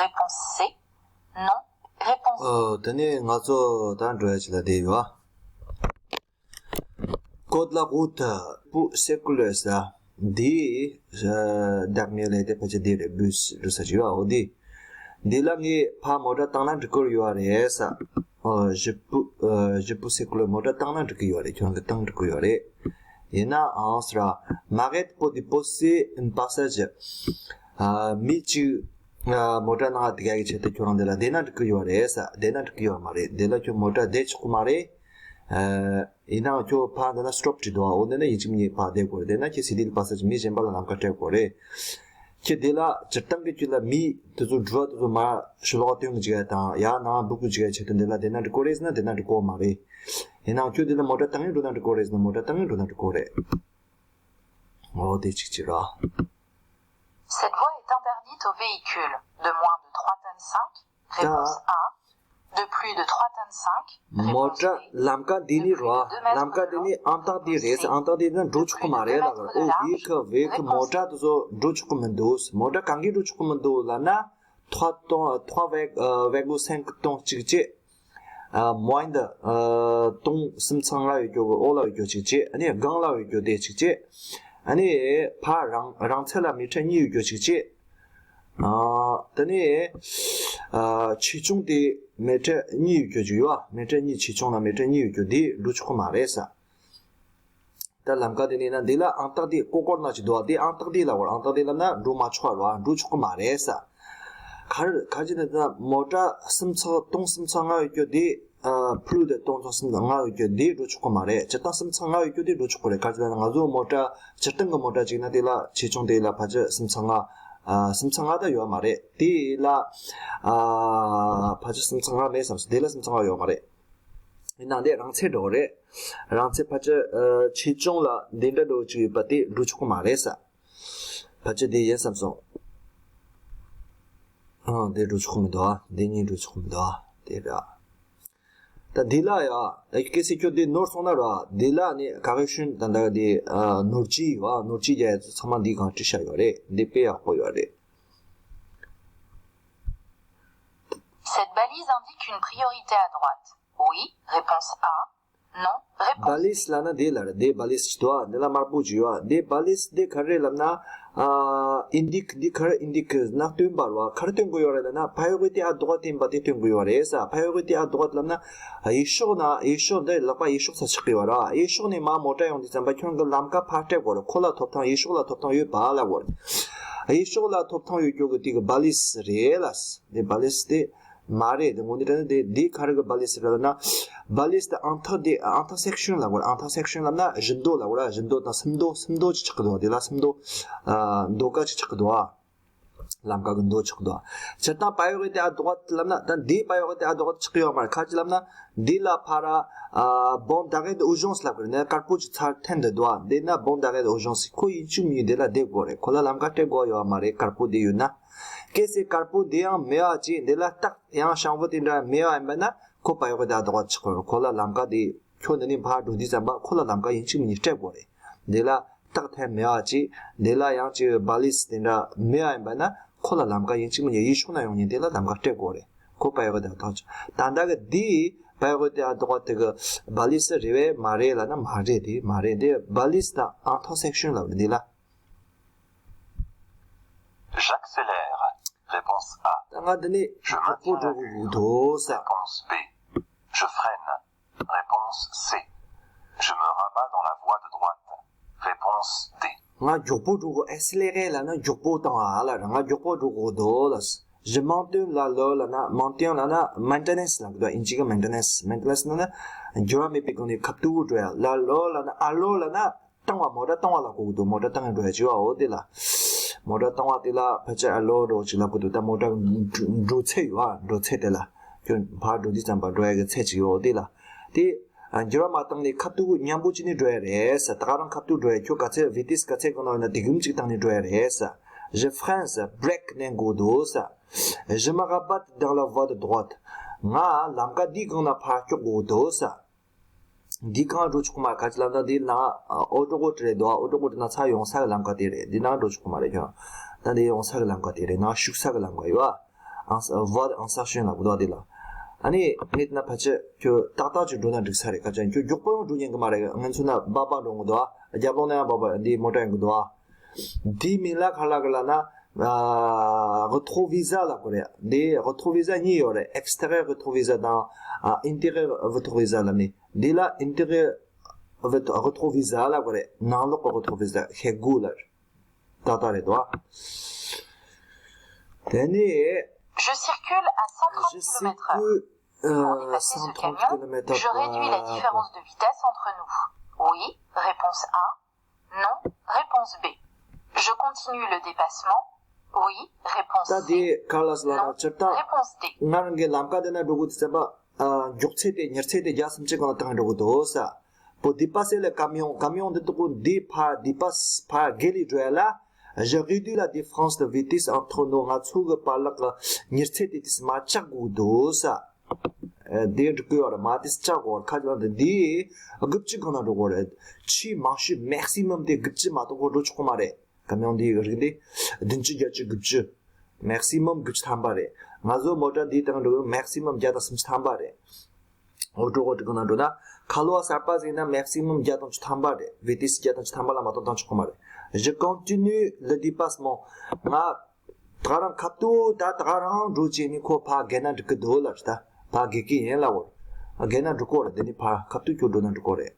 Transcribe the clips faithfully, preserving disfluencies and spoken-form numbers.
Réponse C. Non. Réponse. ཨོ། དེ་ནས་ང་ཚོ་ད་འགྲོ་ཡ་ཅིག་ལ་བསྡད་ཡོད། Code de la route, pour circuler ས། འདི་ཨ་བདག་གཉེར་ལས་དེ་ཕལ་ཆེར་འདི་རེད། བུས་འགྲོ་ས་ཅིག་ཡོད། འོ་འདི། འདི་ལ་ངས་ཕར་མོ་ཊ་བཏང་ན་འགྲིག་གི་ཡོད་རེད་ས། ཨོ། je peux, euh, je peux circuler མོ་ཊ་བཏང་ན་འགྲིག་གི་ཡོད་རེད། ཁྱོད་རང་གིས་བཏང་འགྲིག་གི་ཡོད་རེད། ཡིན་ནའང་ཟེར། M'arrête pour déposer un passager. ཨ། མི་གཅིག་ཨ། མོ་ཊ་ནང་བསྡད་ཡག་གི་ཆེད་དུ་ཁྱོད་རང་འདི་ལ་བསྡད་ན་འགྲིག་གི་ཡོད་རེད་ས། བསྡད་ན་འགྲིག་གི་ཡོད་མ་རེད། འདི་ལ་ཁྱོད་མོ་ཊ་བསྡད་ཆོག་གི་མ་རེད། ཨ། ཡིན་ནའང་ཁྱོད་ཕར་འདི་ན་སི་ཊོབ་བྲིས་འདུག་འོ་འདི་ན་ཡིན་གཅིག་མིན་གཉིས་ཕར་བསྡད་དགོས་རེད། བསྡད་ན་ཁྱེད་སི་དི་པ་ས་ཅིག་མི་གཞན་པ་ལ་ལམ་ཁ་སྤྲད་དགོས་རེད། ཁྱེད་འདི་ལ་སྤྱིར་བཏང་གི་ཁྱེད་ལ་མི་དེ་ཚོ་འགྲུལ་བ་དེ་ཚོ་མར་ཕྱི་ལོགས་ཐོན་གི་འཇུག་ཡ་དང་ཡར་ནང་འབུད་གི་འཇུག་ཡ་ཆེད་དུ་འདི་ལ་བསྡད་ན་འགྲིག་གི་རེད་ཟེར་ན་བསྡད་ན་འགྲིག་གི་མ་རེད། ཡིན་ནའང་ཁྱོད་འདི་ལ་མོ་ཊ་བཏང་ཡིན་འགྲོ་ན་འགྲིག་གི་རེད་ཟེར་ན་མོ་ཊ་བཏང་ཡིན་འགྲོ་ན་འགྲིག་གི་རེད། འོ་དེ་གཅིག་གཅིག་ར། Cette voie est interdite aux véhicules de moins de trois tonnes cinq. Réponse A. De plus de trois tonnes cinq. མོ་ཊ་ལམ་ཀ་འདི་ནི་རོ། ལམ་ཀ་འདི་ནི་ཨང་རྟགས་འདི་རེད། ཨང་རྟགས་འདི་ན་འགྲོ་ཆོག་གི་མ་རེད་ལབ་རེད། ཨོ། véhicule véhicule མོ་ཊ་དེ་ཚོ་འགྲོ་ཆོག་གི་མི་འདུག་མོ་ཊ་གང་གིས་འགྲོ་ཆོག་གི་མི་འདུག་ལབ་ན། trois tonnes, trois virgule cinq tonnes གཅིག་བྱས། ཨ། moins de ཨ། ཏོན་སུམ་ཚེག་ལྔ་ཡོད་རྒྱུ་གི་འོག་ལ་ཡོད་རྒྱུ་གཅིག་བྱས། ཨ་ནི་སྒང་ལ་ཡོད་རྒྱུ་དེ་གཅིག་བྱས། ཨ་ནི་ཕར་རང་རང་ཚད་ལ་མི་ཊར་གཉིས་ཡོད་རྒྱུ་གཅིག་བྱས། ཨ། དེ་ནས་ཨ། ཆེ་ཆུང་དེ་མི་ཊར་གཉིས་ཡོད་རྒྱུ་གཅིག་ཡོད། མི་ཊར་གཉིས། ཆེ་ཆུང་ལ་མི་ཊར་གཉིས་ཡོད་རྒྱུ་དེ་འགྲོ་ཆོག་གི་མ་རེད་ས། ད་ལམ་ཀ་དེ་ནས་ན་འདི་ལ་ཨང་རྟགས་དེ་ཀོ་ཀོར་ན་ཅིག་འདུག་བ། དེ་ཨང་རྟགས་དེ་ལ་བར། ཨང་རྟགས་དེ་ལབ་ན་འགྲོ་མ་ཆོག་བ་ར། འགྲོ་ཆོག་གི་མ་རེད་ས། ག་རེ་ག་ཅི་ནས་ད་མོ་ཊ་སུམ་ཚེག་ཏོན་སུམ་ཚེག་ལྔ་ཡོད་རྒྱུ་དེ། ཨ། plus de ཏོན་སུམ་ཚེག་ལྔ་ཡོད་རྒྱུ་དེ་འགྲོ་ཆོག་གི་མ་རེད། སྤྱིར་བཏང་སུམ་ཚེག་ལྔ་ཡོད་རྒྱུ་དེ་འགྲོ་ཆོག་གི་རེད། ག་ཅི་ལབ་ན་ང་ཚོ་མོ་ཊ་སྤྱིར་བཏང་གི་མོ་ཊ་ཅིག་ན་དེ་ལ་ཆེ་ཆུང་དེ་ལ་ཕལ་ཆེར་སུམ་ཚེག་ལྔ། ཨ། སུམ་ཚེག་ལྔ་ད་ཡོད་མ་རེད། དེ་ལ་ཨ། ཕལ་ཆེར་སུམ་ཚེག་ལྔ་མེད་བསམ་སོང་། དེ་ལ་སུམ་ཚེག་ལྔ་ཡོད་མ་རེད། ཡིན་ནའང་དེ་རང་ཚད་འགྲོ་གི་རེད། རང་ཚད་ཕལ་ཆེར་ཨ། ཆེ་ཆུང་ལ་འདི་འདྲ་འགྲོ་གི་ཅིག་ཡོད་པ་དེ་འགྲོ་ཆོག་གི་མ་རེད་ས། ཕལ་ཆེར་དེ་ཡིན་བསམ་སོང་། ཨ། དེ་འགྲོ་ཆོག་གི་མི་འདུག་ཨ། དེ་གཉིས་འགྲོ་ཆོག་གི་མི་འདུག་ཨ། དེ་རེད་ཨ། ད་འདི་ལ་ཡ། ད་གལ་སྲིད་ཁྱོད་འདི་ནོར་སོང་ན་ར། འདི་ལ་ནི་ག་གེ་ཤུན་ད་ལྟ་འདི་ཨ། ནོར་གྱི་ཡོད་ཨ། ནོར་གྱི་རྒྱ་ཡ་ཚོ་ཚང་མ་འདི་སྒང་བྲིས་བཞག་ཡོད་རེད། འདི་དཔེ་ཡག་པོ་ཡོད་རེད། Cette balise indique une priorité à droite. Oui, réponse A. Non, réponse B. བ་ལིས་ལབ་ན་དེ་ལ་རེད། དེ་བ་ལིས་ཅིག་འདུག་ཨ། འདི་ལ་དམར་པོ་ཅིག་ཡོད་ཨ། དེ་བ་ལིས་དེ་ག་རེ་ལབ་ན། ཨ། ཨིན་ཌིག་འདི་ག་རེ་ཨིན་ཌིག་ན་སྟོན་པ་རེད་བ། ག་རེ་སྟོན་དགོས་ཡོད་རེད་ལབ་ན། priorité à droite ཡིན་པ་དེ་སྟོན་དགོས་ཡོད་རེད་ས། priorité à droite ལབ་ན། ཡེ་ཤུག་ན་ཡེ་ཤུག་འདི་ལག་པ་ཡེ་ཤུག་ས་ཆགས་ཀྱི་ཡོད་རེད་བ། ཡེ་ཤུག་ནས་མར་མོ་ཊ་ཡོང་དུས་ཙམ་པ་ཁྱོད་ཀྱི་ལམ་ཁ་ཕར་སྤྲད་དགོས་རེད། ཁོ་ལ་ཐོབ་ཐང་། ཡེ་ཤུག་ལ་ཐོབ་ཐང་ཡོད་པ་ལབ་དགོས་རེད། ཡེ་ཤུག་ལ་ཐོབ་ཐང་ཡོད་རྒྱུ་གི་དེ་གི་བ་ལིས་རེད་ལ། དེ་བ་ལིས་དེ་མ་རེད། དེ་དངོས་གནས་དྲང་གནས་དེ་འདི་ག་རེ་གི་བ་ལིས་རེད་ལབ་ན། བ་ལིས་དེ་ཨང་རྟགས་དེ་ཨང་རྟགས་སེག་ཤན་ལབ་དགོས་རེད། ཨང་རྟགས་སེག་ཤན་ལབ་ན་བཞི་མདོ་ལབ་དགོས་རེད། བཞི་མདོ་དང་སུམ་མདོ། སུམ་མདོ་ཅིག་ཆགས་ཀྱི་འདུག་དེ་ལ་སུམ་མདོ། ཨ། མདོ་ཁ་ཅིག་ཆགས་ཀྱི་འདུག་ཨ། ལམ་ཁ་གི་མདོ་ཆགས་ཀྱི་འདུག་ཨ། སྤྱིར་བཏང་priorité à droite ལབ་ན་ད་འདི་priorité à droite ཆགས་ཀྱི་ཡོད་མ་རེད། ག་ཅི་ལབ་ན་འདི་ལ་ཕར་ཨ། borne d'arrêt d'urgence ལབ་དགོས་རེད། ནས་དཀར་པོ་ཅིག་ཚར་འཐེན་འདི་འདུག་ཨ། འདི་ན་borne d'arrêt d'urgence ཁོ་ཡིན་གཅིག་མིན་གཉིས་འདི་ལ་བསྡད་དགོས་རེད། ཁོ་ལ་ལམ་ཁ་སྤྲད་དགོས་ཡོད་མ་རེད། དཀར་པོ་འདི་ཡོད་ན། གལ་སྲིད་དཀར་པོ་འདི་ཡང་མེད་པ་ཅིག་འདི་ལ་རྟགས་ཡང་ཤམ་བུ་དེ་འདྲ་མེད་པ་ཡིན་པ་ན་ཁོ་priorité à droite ཆགས་ཀྱི་རེད། ཁོ་ལ་ལམ་ཁ་དེ་ཁྱོད་འདི་ནས་ཕར་འགྲོ་དུས་ཙམ་པ་ཁོ་ལ་ལམ་ཁ་ཡིན་གཅིག་མིན་གཉིས་སྤྲད་དགོས་རེད། འདི་ལ་རྟགས་འཐེན་མེད་པ་ཅིག་འདི་ལ་ཡང་ཅིག་བ་ལིས་དེ་འདྲ་མེད་པ་ཡིན་པ་ན་ཁོ་ལ་ལམ་ཁ་ཡིན་གཅིག་མིན་གཉིས་ཡེ་ཤུག་ན་ཡོང་མཁན་དེ་ལ་ལམ་ཁ་སྤྲད་དགོས་རེད། ཁོ་priorité à droite ཆགས། ད་ལྟ་གི་འདི་priorité à droite དེ་གི་བ་ལིས་རེད་པས་མ་རེད་ལབ་ན་མ་རེད། དེ་མ་རེད། འདི་བ་ལིས་དང་ཨང་རྟགས་སེག་ཤན་ལབ་རེད་འདི་ལ། J'accélère. Réponse A. ད་ང་འདི་ནས་མགྱོགས་པོ་འགྲོ་དགོས་ཀྱི་འདུག་ས། Réponse B. Je freine. Réponse C. Je me rabats dans la voie de droite. Réponse D. ང་མགྱོགས་པོ་འགྲོ་དགོས། accélérer ལབ་ན་མགྱོགས་པོ་བཏང་བ་ལ་ར། ང་མགྱོགས་པོ་འགྲོ་དགོས་འདུག་ལ། Je maintiens la loi ལབ་ན། maintenir ལབ་ན་maintenance ལབ་འདུག་ཨིན་ཇི་གི་maintenance། maintenance ལབ་ན་འགྱུར་བ་མེད་པའི་སྒང་ནས་ཁ་ཐུག་འགྲོ་ཡ། la loi ལབ་ན། à l'heure ལབ་ན། བཏང་བ། མོ་ཊ་བཏང་བ་ལ་གོ་གི་འདུག་མོ་ཊ་བཏང་ཡ་འགྲོ་ཡ་ཅིག་ཡོད་ཨ། འོ་དེ་ལ། མོ་ཊ་བཏང་བ་དེ་ལ་ཕལ་ཆེར་à l'heure འདྲ་བོ་ཅིག་ལབ་གི་འདུག་ད་མོ་ཊ་འགྲོ་ཚད་ཡོད་ཨ། འགྲོ་ཚད་དེ་ལ། ཁྱོད་ཕར་འགྲོ་དུས་ཙམ་པ་འགྲོ་ཡ་གི་ཚད་ཅིག་ཡོད། འོ་དེ་ལ། དེ། ཨ། འགྱུར་བ་མ་བཏང་ནས་ཁ་ཐུག་མཉམ་པོ་ཅིག་ནས་འགྲོ་ཡ་རེད་ཟེར། ད་ག་རང་ཁ་ཐུག་འགྲོ་ཡ། ཁྱོད་ག་ཚད་vitesse ག་ཚད་གོ་ན་ཡོད་ན་དེ་གུམ་ཅིག་བཏང་ནས་འགྲོ་ཡ་རེད་ཟེར། Je freine ཟེར། brake མནན་དགོས་འདུག་ཟེར། Je me rabatte dans la voie de droite. ང་ལམ་ཀ་འདིའི་སྒང་ན་ཕར་ཀྱོག་དགོས་འདུག་ཟེར། འདི་གང་འགྲོ་ཆོག་མ་རེད། ག་ཅི་ལབ་ན་འདི་ནང་ཨོ་ཊོ་རོ་ཊི་རེད་འདུག་ཨོ་ཊོ་རོ་ཊི་ནང་ཚུར་ཡོང་ས་གི་ལམ་ཁ་དེ་རེད། འདི་ནང་འགྲོ་ཆོག་མ་རེད་ཁྱོད། ད་འདི་ཡོང་ས་གི་ལམ་ཁ་དེ་རེད། ནང་ཞུགས་ས་གི་ལམ་ཁ་ཡོད། en- voie en stationnement ལབ་དགོས་འདུག་དེ་ལ། ཨ་ནི་ངས་བལྟས་ན་ཕལ་ཆེར་ཁྱོད་ཏག་ཏག་ཅིག་འགྲོ་ན་འགྲིག་ས་རེད། ཁ་ཅིག་ཁྱོད་མགྱོགས་པོ་ཡང་འགྲོ་ཉན་གི་མ་རེད། ང་ཚོ་ན་སྦག་སྦག་འགྲོ་གི་འདུག་ཨ། རྒྱབ་ལོགས་ན་ཡང་སྦག་སྦག་འདི་མོ་ཊ་ཡོང་གི་འདུག་ཨ། འདིའི་མིང་ལ་ག་ལབ་གི་ལབ་ན། ཨ། retour visa ལབ་དགོས་རེད། འདི་retour visa གཉིས་ཡོད་རེད། extérieur retour visa དང་། ཨ། intérieur retour visa ལབ་ནི། འདི་ལ་intérieur retour visa ལབ་དགོས་རེད། ནང་ལོགས་ཀྱི་retour visa ཤེལ་སྒོ་ལ། ཏག་ཏག་རེད་དོ། དེ་ནས། Je circule à cent trente kilomètres heure. Pour dépasser ce camion, je réduis la différence de vitesse entre nous. Oui, réponse A. Non, réponse B. Je continue le dépassement. Oui, réponse ད་དེ་C. ག་ལ་སི་ལ་ན་སྤྱིར་བཏང་། Réponse D. ང་རང་གི་ལམ་ཀ་དེ་ན་འགྲོ་དགོས་དུས་ཙམ་པ། ཨ། མགྱོགས་ཚད་དེ་མྱུར་ཚད་དེ་བརྒྱ་སུམ་ཅུ་གང་ལ་བཏང་འགྲོ་དགོས་འདུག་ས། Pour dépasser le camion, camion འདི་དག་གོ་འདི་ཕར་dépasse ཕར་བརྒལ་ལས་འགྲོ་ཡ་ལ། Je réduis la différence de vitesse entre nous. ང་ཚོ་གི་བར་ལ་གི་མྱུར་ཚད་དེ་དེ་མར་བཅག་དགོས་འདུག་ས། ཨ། དེ་འགྲིག་གི་ཡོད་རེད། མར་དེ་བཅག་དགོས་རེད། ཁ་ཅིག་ལ་འདི་དགུ་བཅུ་གང་ལ་འགྲོ་དགོས་རེད། ཆེས་མང་ཤོས་maximum དེ་དགུ་བཅུ་མ་གཏོགས་གོ་འགྲོ་ཆོག་གི་མ་རེད། camion འདིའི་རིགས་འདི་བདུན་ཅུ་བརྒྱད་ཅུ་དགུ་བཅུ། maximum དགུ་བཅུ་ཐམ་པ་རེད། ང་ཚོ་མོ་ཊ་འདིའི་སྟེང་འགྲོ་maximum བརྒྱ་དང་སུམ་ཅུ་ཐམ་པ་རེད། འོ་འགྲོ་གོ་འགྲིག་གི་ན་འགྲོ་ན། ཁ་ལོ་བ་གསར་པ་ཟིག་ན་maximum བརྒྱ་དང་བཅུ་ཐམ་པ་རེད། vitesse བརྒྱ་དང་བཅུ་ཐམ་པ་ལ་མ་གཏོགས་བཏང་ཆོག་གི་མ་རེད། Je continue le dépassement. ང་ད་ག་རང་ཁ་ཐུག་ད་ད་ག་རང་འགྲོ་བྱས་ནས་ཁོ་ཕར་བརྒལ་ན་འགྲིག་གི་འདུག་ལབ་ད། ཕར་བརྒལ་གི་ཡིན་ལབ་གོ། བརྒལ་ན་འགྲིག་གོ་རེད། དེ་ནས་ཕར་ཁ་ཐུག་ཁྱོད་འགྲོ་ན་འགྲིག་གོ་རེད།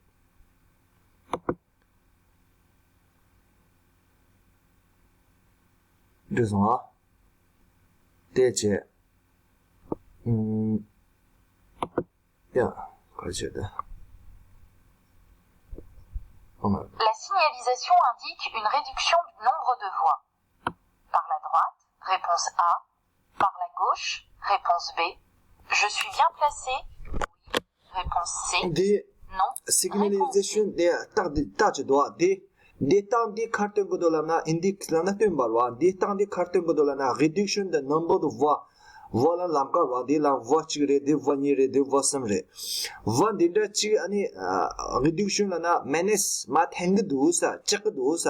འགྲིག་སོང་ཨ། དེ་བྱས། ཨུམ། ཡ། ག་རེ་བྱས་ད། ཨང་། La signalisation indique une réduction du nombre de voies. Par la droite, réponse A. Par la gauche, réponse B. Je suis bien placé. Oui, réponse C. འདི། Non, réponse D. Signalisation དེ་རྟགས་འདི་རྟགས་ཅིག་འདུག་ཨ། འདི། འདི་རྟགས་འདི་ག་རེ་སྟོན་གི་འདུག་ལབ་ན། indique ལབ་ན་སྟོན་པ་རེད་བ། འདི་རྟགས་འདི་ག་རེ་སྟོན་གི་འདུག་ལབ་ན། réduction de nombre de voies. Voies ལབ་ན་ལམ་ཀ་རེད་བ། འདི་ལམ་voie གཅིག་རེད། འདི་voie གཉིས་རེད། འདི་voie གསུམ་རེད། voie འདི་འདྲ་གཅིག་ཨ་ནི་ཨ་réduction ལབ་ན་minus མར་འཐེན་གི་འདུག་ས། བཅག་གི་འདུག་ས།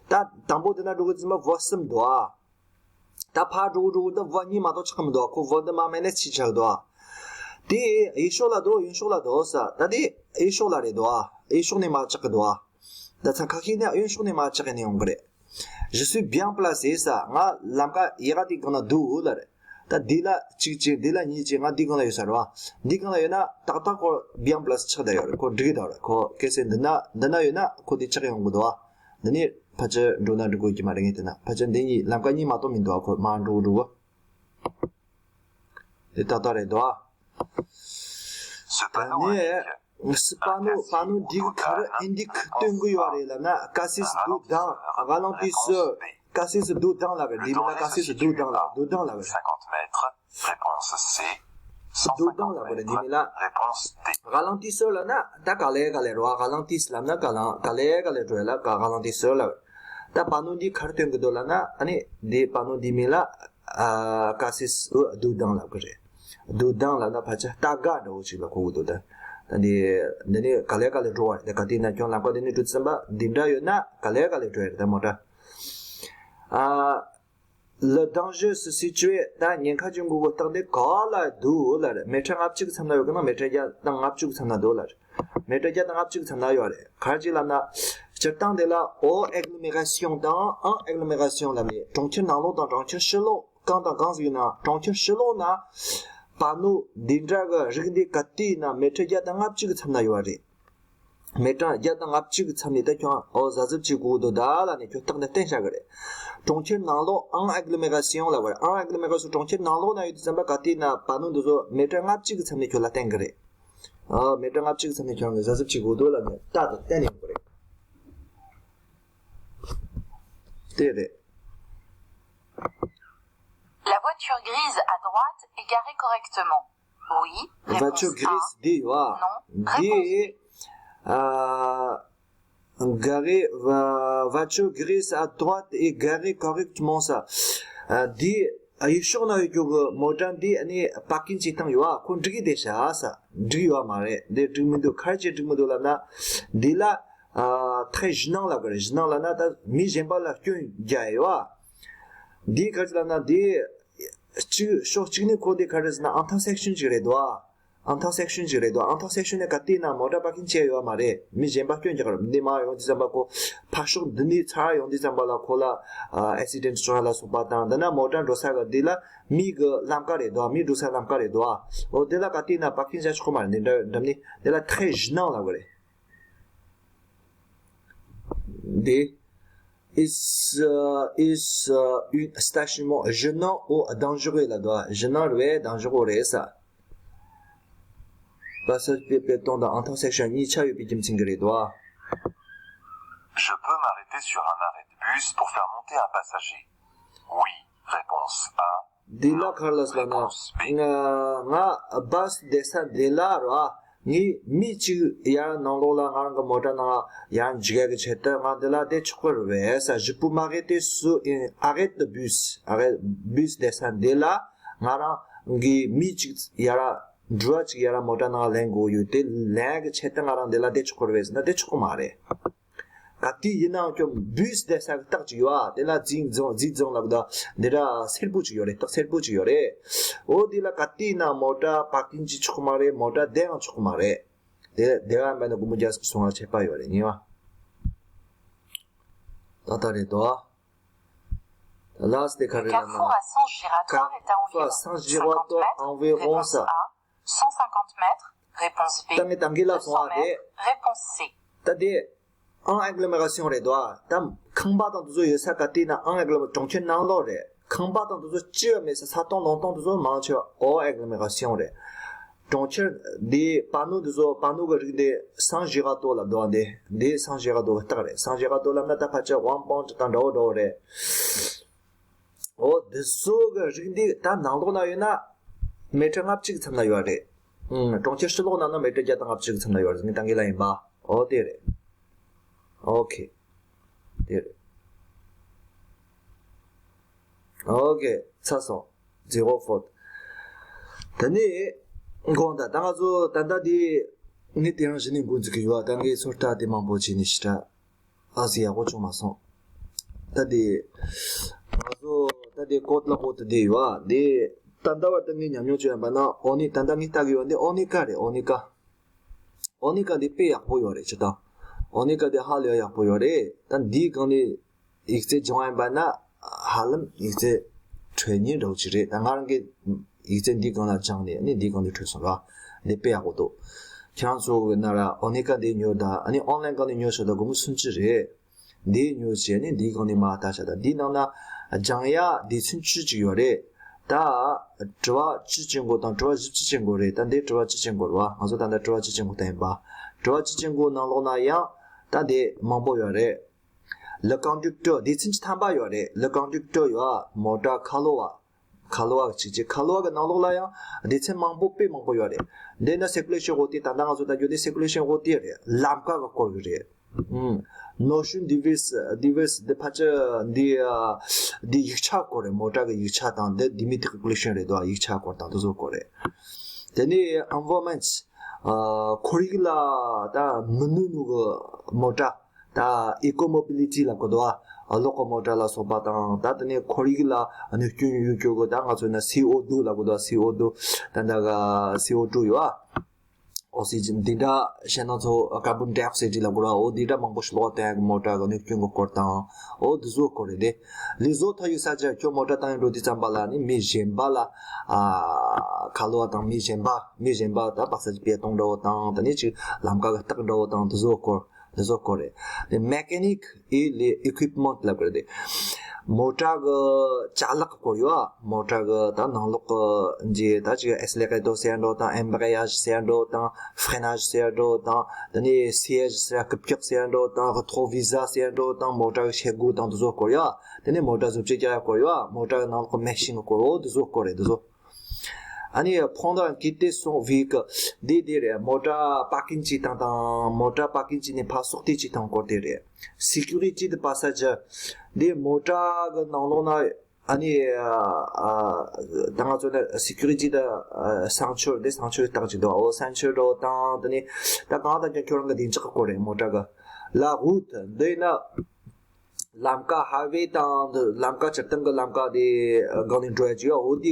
ད་དང་པོ་འདི་ན་འགྲོ་གི་ཙམ་པ་voie གསུམ་འདུག་ཨ། ད་ཕར་འགྲོ་འགྲོ་ད་voie གཉིས་མ་གཏོགས་ཆགས་ཀྱི་མི་འདུག་ཁོ་voie འདི་མར་minus གཅིག་ཆགས་འདུག་དེ་གཡས་ཕྱོགས་ལ་འདུག་གཡོན་ཕྱོགས་ལ་འདུག་ས། ད་དེ་གཡས་ཕྱོགས་ལ་རེད་འདུག་གཡས་ཕྱོགས་ནས་མར་ཆགས་ཀྱི་འདུག་ད་ཚང་ཁ་ཤས་ནས་གཡོན་ཕྱོགས་ནས་མར་ཆགས་ཀྱི་ནས་ཡོང་གི་རེད། Je suis bien placé ས། ང་ལམ་ཀ་ཡག་ག་དེ་སྒང་ན་འདུག་ལབ་རེད། ད་འདི་ལ་གཅིག་བྱས། འདི་ལ་གཉིས་བྱས། ང་འདི་སྒང་ལ་ཡོད་ས་རེད་བ། འདི་སྒང་ལ་ཡོད་ན་ཏག་ཏག་ཁོ་bien placé ཆགས་བསྡད་ཡོད་རེད། ཁོ་འགྲིག་གི་འདུག་རེད། ཁོ་གལ་སྲིད་འདི་ན་འདི་ན་ཡོད་ན་ཁོ་དེ་ཆགས་ཡོང་གི་འདུག་བ། འདི་ནས་ཕལ་ཆེར་འགྲོ་ན་འགྲོ་དགོས་ཀྱི་མ་རེད། ངས་བལྟས་ན་ཕལ་ཆེར་འདི་གཉིས་ལམ་ཀ་གཉིས་མ་གཏོགས་མི་འདུག་ཨ། ཁོ་མར་འགྲོ་འགྲོ་དེ་ཏག་ཏག་རེད་འདུག་ཨ། Ce panneau indique un panneau, panneau འདི་གི་ག་རེ་indique སྟོན་གི་ཡོད་རེད་ལབ་ན། cassis dedans, ralentisseur, cassis dedans ལབ་རེད། འདི་མིན་ན་cassis dedans ལབ། Dedans ལབ་རེད། Cinquante mètres. Réponse C. Dedans ལབ་རེད། འདི་མིན་ལ། Réponse D. Ralentisseur ལབ་ན་ད་ག་ལེ་ག་ལེ་འགྲོ་བ། ralentisse ལབ་ན་ག་ལ་ག་ལེ་ག་ལེ་འགྲོ་ཡ་ལ་ག་ralentisseur ལབ། ད་panneau འདི་ག་རེ་སྟོན་གི་འདུག་ལབ་ན། ཨ་ནི་འདི་panneau འདི་མིན་ལ། ཨ། cassis dedans ལབ་གི་རེད། Dedans ལབ་ན་ཕལ་ཆེར་ལྟ་ག་འདྲ་བོ་ཞིག་ལ་གོ་གི་འདུག་ད་ད་འདི་འདི་ནི་ག་ལེ་ག་ལེ་འགྲོ་བ་རེད། ད་ག་དེ་ན་ཁྱོད་ལམ་ཀ་འདི་ནས་འགྲོ་དུས་ཙམ་པ་འདི་འདྲ་ཡོད་ན་ག་ལེ་ག་ལེ་འགྲོ་ཡ་རེད། ད་མོ་ཊ། ཨ། Le danger se situe ད་ཉེན་ཁ་ཅན་གྱི་རྟགས་འདི་ག་ལ་འདུག་ལབ་རེད། མེ་ཊར་ལྔ་བཅུ་གི་མཚམས་ན་ཡོད་གི་ན། མེ་ཊར་བརྒྱ་དང་ལྔ་བཅུ་གི་མཚམས་ན་འདུག་ལབ་རེད། མེ་ཊར་བརྒྱ་དང་ལྔ་བཅུ་གི་མཚམས་ན་ཡོད་རེད། ག་རེ་ཅིག་ལབ་ན། སྤྱིར་བཏང་དེ་ལ་hors agglomération དང་hors agglomération ལབ་ནས་གྲོང་ཁྱེར་ནང་ལོགས་དང་གྲོང་ཁྱེར་ཕྱི་ལོགས། གང་དང་གང་ཟིག་ཡིན་ན་གྲོང་ཁྱེར་ཕྱི་ལོགས་ན་panneau འདི་འདྲ་གི་རིགས་འདི་ག་དུས་ཡིན་ན་མེ་ཊར་བརྒྱ་དང་ལྔ་བཅུ་གི་མཚམས་ན་ཡོད་རེད། མེ་ཊར་བརྒྱ་དང་ལྔ་བཅུ་གི་མཚམས་ནས་ད་ཁྱོད་ཨོ་གཟབ་གཟབ་བྱེད་དགོས་འདུག་ད་ལབ་ནས་ཁྱོད་རྟགས་འདི་བསྟན་བཞག་གི་རེད། གྲོང་ཁྱེར་ནང་ལོགས་hors agglomération ལབ་པ་རེད། hors agglomération གྲོང་ཁྱེར་ནང་ལོགས་ན་ཡོད་དུས་ཙམ་པ་ག་དུས་ན་panneau འདི་ཚོ་མེ་ཊར་ལྔ་བཅུ་གི་མཚམས་ནས་ཁྱོད་ལ་བསྟན་གི་རེད། ཨོ་མེ་ཊར་ལྔ་བཅུ་གི་མཚམས་ནས་ཁྱོད་རང་གིས་གཟབ་གཟབ་བྱེད་དགོས་འདུག་ལབ་ནས་རྟགས་འདི་བསྟན་ནས་ཡོང་གི་རེད། དེ་རེད། La voiture grise à droite est garée correctement. Oui. Voiture grise འདི་ཡོད་ཨ། འདི་ཨ། Garée, va- voiture grise à droite est garée correctement ས། ཨ། འདི་གཡས་ཕྱོགས་ན་ཡོད་རྒྱུ་གི་མོ་ཊ་འདི་ཨ་ནི་པར་ཀིང་བྱེད་སྟངས་ཡོད་ཨ། ཁོ་འགྲིག་གི་བསྡད་ཤག་ས། འགྲིག་ཡོད་མ་རེད། འདི་འགྲིག་མི་འདུག་ག་རེ་བྱས་འགྲིག་མི་འདུག་ལབ་ན། འདི་ལ་ཨ། très gênant ལབ་གི་རེད། gênant ལབ་ན་ད་མི་གཞན་པ་ལ་སྐྱོན་རྒྱག་ཡོད་ཨ། འདི་ག་རེ་ལབ་ན་འདི། གཅིག་ཕྱོགས་གཅིག་ནས་ཁོ་དེ་ག་རེ་ཟེར་ན་intersection་ཅིག་རེད་དོ། ཨ། intersection་ཅིག་རེད་དོ། intersection་ནས་ག་དེ་ན་མོ་ཊ་པར་ཀིང་བྱས་ཡོད་མ་རེད། མི་གཞན་པ་སྐྱོན་རྒྱག་རེད། འདི་མ་ཡོང་དུས་ཙམ་པ་ཁོ་ཕར་ཕྱོགས་འདི་ནས་ཚུར་ཡོང་དུས་ཙམ་པ་ལ་ཁོ་ལ་ཨ་accident་བྱུང་ཡ་ལ་སོགས་པ་དང་། འདི་ན་མོ་ཊ་འགྲོ་ས་གི་འདི་ལ་མི་གི་ལམ་ཀ་རེད་དོ། མི་འགྲོ་ས་ལམ་ཀ་རེད་དོ། ཨ། འོ་དེ་ལ་ག་དེ་ན་པར་ཀིང་བྱས་ཆོག་གི་མ་རེད། འདི་འདྲ་འདྲ་མིན་དེ་ལ་très gênant་ལབ་གི་རེད། འདི is uh, is uh, un stationnement gênant ou dangereux ལབ་དོ། gênant་རེད། dangereux་རེད་ས། passage piéton དང་intersection་གཉིས་ཆ་ཡོད་པའི་རྒྱུ་མཚན་གྱིས་རེད་དོ། Je peux m'arrêter sur un arrêt de bus pour faire monter un passager ? Oui. Réponse A. འདི་ལ་ག་རེ་ལབ་ཟེར་ན། ང་ང་bus་བསྡད་ས་འདི་ལ་ར། ངས་མི་གཅིག་ཡར་ནང་ལོགས་ལ་ང་རང་གི་མོ་ཊ་ནང་ཡར་འཇུག་ཡ་གི་ཆེད་དུ་ང་འདི་ལ་བསྡད་ཆོག་གི་རེད་བས། Je peux m'arrêter sur un arrêt de bus. arrêt bus་བསྡད་ས་འདི་ལ་ང་རང་གི་མི་གཅིག་ཡར་འགྲུལ་བ་གཅིག་ཡར་མོ་ཊ་ནང་ལེན་དགོས་ཡོད་དེ། ལེན་གི་ཆེད་དུ་ང་རང་འདི་ལ་བསྡད་ཆོག་གི་རེད་བས་ཟེར་ན་བསྡད་ཆོག་གི་མ་རེད། ག་དུས་ཡིན་ནའང་ཁྱོད་bus་བསྡད་ས་གི་རྟགས་ཅིག་ཡོད་ཨ། དེ་ལ་རྫིག་རྫོང་རྫིག་རྫོང་ལབ་ད་འདི་འདྲ་སེར་པོ་ཅིག་ཡོད་རེད། རྟགས་སེར་པོ་ཅིག་ཡོད་རེད། འོ་དེ་ལ་ག་དུས་ཡིན་ན་མོ་ཊ་པར་ཀིང་བྱས་ཆོག་གི་མ་རེད། མོ་ཊ་བསྡད་ཡང་ཆོག་གི་མ་རེད། དེ་བསྡད་ཡ་མེད་ན་སྒོར་མོ་བརྒྱ་ཟེར་གསུང་བ་ཆད་པ་ཡོད་རེད། ཉེས་པ་ད་ལྟ་རེད་དོ། ད་last་དེ་ག་རེ་ལབ་ན། Le carrefour à sens giratoire est à environ cinquante mètres. Réponse A. cent cinquante mètres. Réponse B. ད་ངས་ད་གིན་ལབ་སོང་བ་རེད། Réponse C. ད་དེ་en agglomération་རེད་དོ། ད་ཁང་པ་དང་དེ་ཚོ་ཡོད་ས་ག་དུས་ན་en agglomération་གྲོང་ཁྱེར་ནང་ལོགས་རེད། ཁང་པ་དང་དེ་ཚོ་ཅི་ཡང་མེད་ས། ས་སྟོང་ལུང་སྟོང་དེ་ཚོ་མང་ཆེ་བ་hors agglomération་རེད། གྲོང་ཁྱེར་འདི་panneau་འདི་ཚོ་panneau་གི་རིགས་འདི་sens giratoire་ལབ་དོ། འདི་འདི་sens giratoire་གི་རྟགས་རེད། sens giratoire་ལབ་ན་ད་ཕལ་ཆེར་one point་དང་འདྲ་བོ་འདྲ་བོ་རེད། འོ་འདི་ཚོ་གི་རིགས་འདི་ད་ནང་ལོགས་ན་ཡོད་ན་མེ་ཊར་ལྔ་བཅུ་གི་མཚམས་ན་ཡོད་རེད། ཨང་། གྲོང་ཁྱེར་ཕྱི་ལོགས་ན་ན་མེ་ཊར་བརྒྱ་དང་ལྔ་བཅུ་གི་མཚམས་ན་ཡོད་རེད། ངས་ད་གིན་ལབ་ཡིན་པ། འོ་དེ་རེད། ཨོ་ཁེ། དེ་རེད། ཨོ་ཁེ། ཚར་སོང་། zéro faute། ད་ནི་དགོངས་དག་ད་ང་ཚོ་ད་ལྟ་འདི་ངས་དེ་རིང་གཞི་ནས་འགོ་འཛུགས་ཀྱི་ཡོད། ད་ངས་ཚོད་ལྟ་དེ་མང་པོ་བྱས་ནས་ཞེ་དྲག་ཨ་ཙི་ཡག་པོ་བྱུང་མ་སོང་། ད་དེ་ང་ཚོ་ད་དེ་ཀོཌ་ལ་ཀོཌ་དེ་ཡོད་ཨ། དེ་ད་ལྟ་བར་དུ་ངས་ཉམས་མྱོང་བྱས་ཡོད་པ་ན་ཨོ་ནི་ད་ལྟ་ངས་ལྟ་གི་ཡོད་འདི་ཨོ་ནི་ཀ་རེད། ཨོ་ནི་ཀ། ཨོ་ནི་ཀ་འདི་དཔེ་ཡག་པོ་ཡོད་རེད། ཅི་ད་ཨོ་ནི་ཀ་འདི་ཧ་ལས་ཡག་པོ་ཡོད་རེད། ད་འདིའི་སྒང་ནས་ཡིག་ཚད་སྦྱང་ཡིན་པ་ན་ཧ་ལམ་ཡིག་ཚད་འཕྲོད་ཉེན་འདྲ་བོ་ཅིག་རེད། ད་ང་རང་གིས་ཡིག་ཚད་འདིའི་སྒང་ལ་སྦྱངས་ནས་ནི་འདིའི་སྒང་ནས་འཕྲོད་སོང་ར། འདི་དཔེ་ཡག་པོ་འདུག་ཁྱེད་རང་ཚོ་གི་ན་ར་ཨོ་ནི་ཀ་འདི་ཉོ་ད་ཨ་ནི་ཨོན་ལན་སྒང་ནས་ཉོ་ཤོག་ད་སྒོར་མོ་སུམ་ཅུ་རེད། འདི་ཉོ་བྱས་ནས་འདིའི་སྒང་ནས་མར་ལྟ་བྱ་ད། འདིའི་ནང་ན་སྦྱང་ཡ་འདི་ཚུན་ཆད་ཅིག་ཡོད་རེད། ད་དྲི་བ་བཅུ་ཅན་པོ་དང་དྲི་བ་བཞི་བཅུ་ཅན་པོ་རེད། ད་འདི་དྲི་བ་བཅུ་ཅན་པོ་རེད་བ། ང་ཚོ་ད་ལྟ་དྲི་བ་བཅུ་ཅན་པོ་ལྟ་ཡིན་པ། དྲི་བ་བཅུ་ཅན་པོ་ནང་ལོགས་ན་ཡང་ད་འདི་མང་པོ་ཡོད་རེད། Le conducteur་འདི་ཚུན་ཆད་ཐམ་པ་ཡོད་རེད། Le conducteur་ཡོད་མོ་ཊ་ཁ་ལོ་བ། ཁ་ལོ་བ་གཅིག་གཅིག་ཁ་ལོ་བ་གི་ནང་ལོགས་ལ་ཡང་སྡེ་ཚན་མང་པོ་དཔེ་མང་པོ་ཡོད་རེད། འདི་ན་circulation་དབང་དེ་ད་ལྟ་ང་ཚོ་ད་རྒྱུ་དེ་circulation་དབང་དེ་རེད། ལམ་ཀ་གི་སྐོར་གི་རེད། ཨུམ། Notion diverse diverse་འདི་ཕལ་ཆེར་འདི་ཨ་འདི་ཡིག་ཆ་སྐོར་རེད། མོ་ཊ་གི་ཡིག་ཆ་དང་འདི་འདི་མི་དེ་circulation་རེད་དོ། ཡིག་ཆ་སྐོར་དང་དེ་ཚོ་སྐོར་རེད། དེ་ནས་environment་ཨ་ཁོར་ཡུག་ལ་ད་མི་གནོད་ནོ་གི་མོ་ཊ། ད་ཨི་ཀོ་མོ་བི་ལི་ཊི་ལབ་གོ་དོ་ཨ། གློག་གི་མོ་ཊ་ལ་སོགས་པ་དང་། ད་དེ་ནས་ཁོར་ཡུག་ལ་གནོད་སྐྱོན་ཡོད་རྒྱུ་གི་ད་ང་ཚོ་ན་སི་ཨོ་ཊུ་ལབ་གོ་དོ་ཨ། སི་ཨོ་ཊུ་ད་ད་ག་སི་ཨོ་ཊུ་ཡོད་ཨ། ཨོག་སི་ཇན་འདི་འདྲ་བཤད་ན་ཚོ་ཀར་བོན་ཌའི་ཨོག་སའིཌ་ལབ་གོ་ར། འོ་འདི་འདྲ་མང་པོ་ཞིག་གློག་བཏང་ཡ་གི་མོ་ཊ་གི་གནོད་སྐྱོན་གི་སྐོར་དང་། འོ་འདི་ཚོ་སྐོར་རེད་དེ། Les autres usagers་ཁྱོད་མོ་ཊ་བཏང་ཡོང་འགྲོ་དུས་ཙམ་པ་ལ་ནི་མི་གཞན་པ་ལ་ཨ་ཁ་ལོ་བ་དང་མི་གཞན་པ་མི་གཞན་པ་ད་པ་ས་ཅིག་པེ་ཏོང་འདྲ་བོ་དང་ད་ནི་ཅིག་ལམ་ཀ་གི་རྟགས་འདྲ་བོ་དང་འདི་ཚོ་སྐོར། དེ་ཚོ་སྐོར་རེད། དེ་mécanique et les équipements་ལབ་ཀྱི་རེད་དེ། མོ་ཊ་གི་ཅ་ལག་གི་སྐོར་ཡོད་ཨ། མོ་ཊ་གི་ད་ནང་ལོགས་གི་ད་ཅིག་accelerateur་ཟེར་ཡ་འགྲོ་དང་embrayage་ཟེར་ཡ་འགྲོ་དང་freinage་ཟེར་ཡ་འགྲོ་དང་དེ་ནས་siège་ཟེར་ཡ་རྐུབ་བཀྱག་ཟེར་ཡ་འགྲོ་དང་rétroviseur་ཟེར་ཡ་འགྲོ་དང་མོ་ཊ་གི་ཤེལ་སྒོ་དང་དེ་ཚོ་སྐོར་ཡོད་ཨ། དེ་ནས་མོ་ཊ་བཟོ་བཅོས་རྒྱག་ཡ་སྐོར་ཡོད་ཨ། མོ་ཊ་གི་ནང་ལོགས་གི་machine་གི་སྐོར་འོ་དེ་ཚོ་སྐོར་རེད་དེ་ཚོ། ཨ་ནི་pendant la quittation du véhicule་འདི་འདི་རེད། མོ་ཊ་པར་ཀིང་བྱེད་སྟངས་དང་མོ་ཊ་པར་ཀིང་བྱས་ནས་ཕར་སོག་སྟེ་བྱེད་སྟངས་སྐོར་དེ་རེད། Sécurité du passager་འདི་མོ་ཊ་གི་ནང་ལོགས་ན་ཨ་ནི་ཨ་ད་ང་ཚོ་ནི་sécurité་དང་ceinture་འདི་ceinture་རྟགས་ཅིག་འདུག་འོ་ceinture་འདྲ་བོ་དང་དེ་ནི་ད་གང་ལྟར་ཀྱང་ཁྱོད་རང་གི་བདེ་འཇགས་སྐོར་རེད། མོ་ཊ་གི་la route་འདི་ཡིན་ན། ལམ་ཀ་highway་དང་ལམ་ཀ་སྤྱིར་བཏང་གི་ལམ་ཀ་དེ་སྒང་ནས་འགྲོ་ཡ་ཅིག་ཡོད། འོ་དེའི་